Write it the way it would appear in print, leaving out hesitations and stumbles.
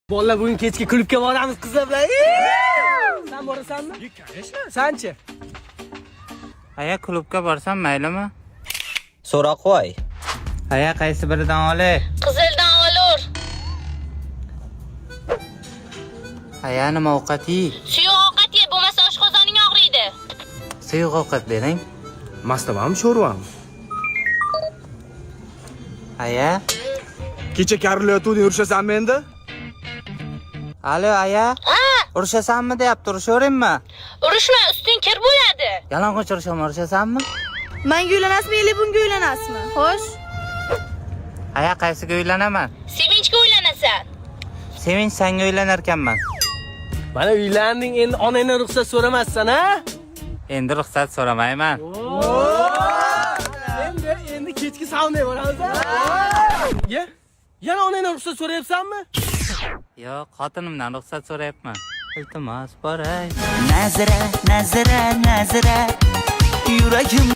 Bolalar, bugun kechki klubga boramiz qizlar bilan. Sen borasanmi? Конечно. Sanchi? Aya, klubga borsam maylimi? So'roq qo'y. Aya, qaysi biridan olay? Qizildan olur. Aya, nima ovqat yey? Suyuq ovqat ye, bo'lmasa oshqozoning og'riydi. Suyuq ovqat bering. Mastavami, sho'rvami? Aya. Kecha karilayotganding, urushasanmi endi? Alo, aya. Urushasanmi deyapti, urushaveringmi? Urushma, usting kir bo'ladi. Yalang'och urushaman, urushasanmi? Manga uylanasizmi или bunga uylanasizmi? Xo'sh. Aya, qaysiga uylanaman? Sevinchga uylanasan. Sevinch, sanga uylanarkanman. Mana uylanding, endi onangdan ruxsat so'ramassan, ha? Endi ruxsat so'ramayman. Endi kechki saunaga boramiz, ha? Ye? Yana onangdan ruxsat so'rayapsanmi? Yo'q, xotinimdan ruxsat so'rayapman. Iltimos, boray. Nazira, Nazira, Nazira, yuragim.